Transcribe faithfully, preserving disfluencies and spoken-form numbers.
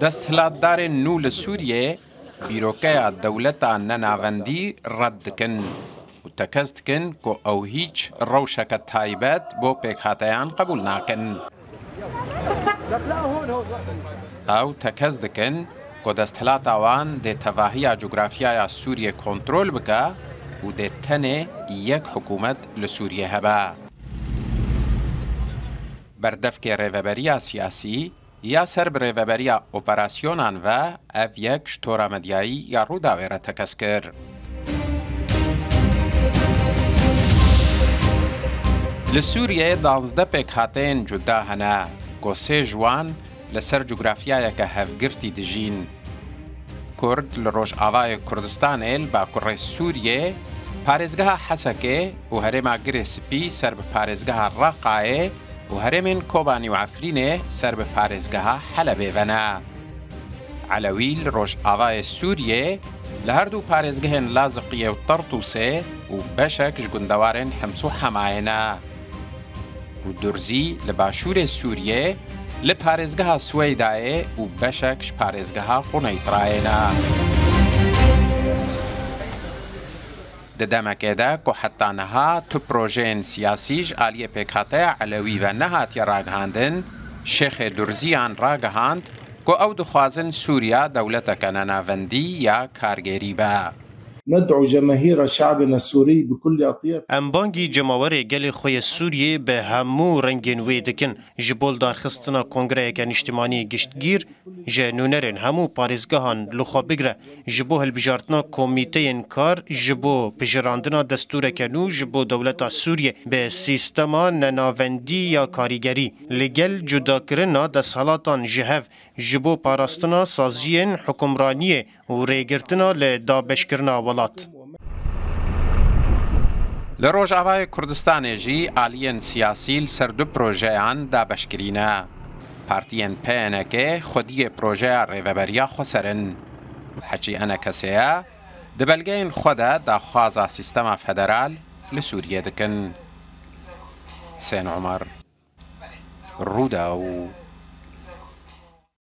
Desthilatdarên nû li Sûriyê bîrokeya dewleta nenavendî red dikin û tekez dikin ku ew hîç rewşeke taybet bo pêkhateyan qebûl nakin. Ew tekez dikin ku desthilata wan dê tevahiya cografyaya Sûriyê kontrol bike û dê tenê yek hikûmet li Sûriyê hebe. Berdevkê rêveberiya siyasî ya ser bi rêveberiya operasyonan ve ev yek ji tora medyayî ya Rûdawê re tekez kir. Li Sûriyeyê danzdeh pêkhateyên cuda hene, ku sê ji wan li ser cografyayeke hevgirtî dijîn. Kurd li Rojavayê Kurdistanê li Bakurê Sûriyê, parêzgeha Hesekê û herêma Girê Spî ser bi parêzgeha Reqayê û herêmên Kobanî û Efrînê ser bi parêzgeha Helebê ve ne. Elewî li Rojavayê Sûriyê li her du parêzgehên Laziqiyê û Tertûsê û beşek ji gundewarên Hems û Hemayê ne. Û Durzî li başûrê Sûriyê li parêzgeha Siweydayê û beşek ji parêzgeha Quneytrayê ne. Di demekê de ku heta niha tu projeyên siyasî ji aliyê pêkhateya Elewî ve nehatiye ragihandin, Şêxê Durziyan ragihand ku ew dixwazin Sûriya dewleteke nenavendî ya kargêrî be. ندعو جماهير شعبنا السوري بكل أطياف. Em bangî cemawerê gelê xwe yê Sûriyê bi hemû rengên wê dikin. Ji bo lidarxistina kongreyeke niştimanî giştgîr, ji nûnerên hemû parêzgehan li xwe bigre, ji bo hilbijartina komîteyên kar, ji bo pijirandina destûreke nû ji bo dewleta Sûriyê bi sîstema nenavendî ya karîgerî, li gel cudakirina desthelatan ji hev, ji bo parastina saziyên hukimraniyê û rêgirtina li dabeşkirina welat. Li Rojavayê Kurdistanê jî aliyên siyasî li ser du projeyan dabeşkirî ne. Partiyên P N K xwediyê projeya rêveberiya xweser in. Hecî Enekesê ye, di belgeyên xwe de daxwaza sîstema federal li Sûriyê dikin. Husên Omer, Rûdaw.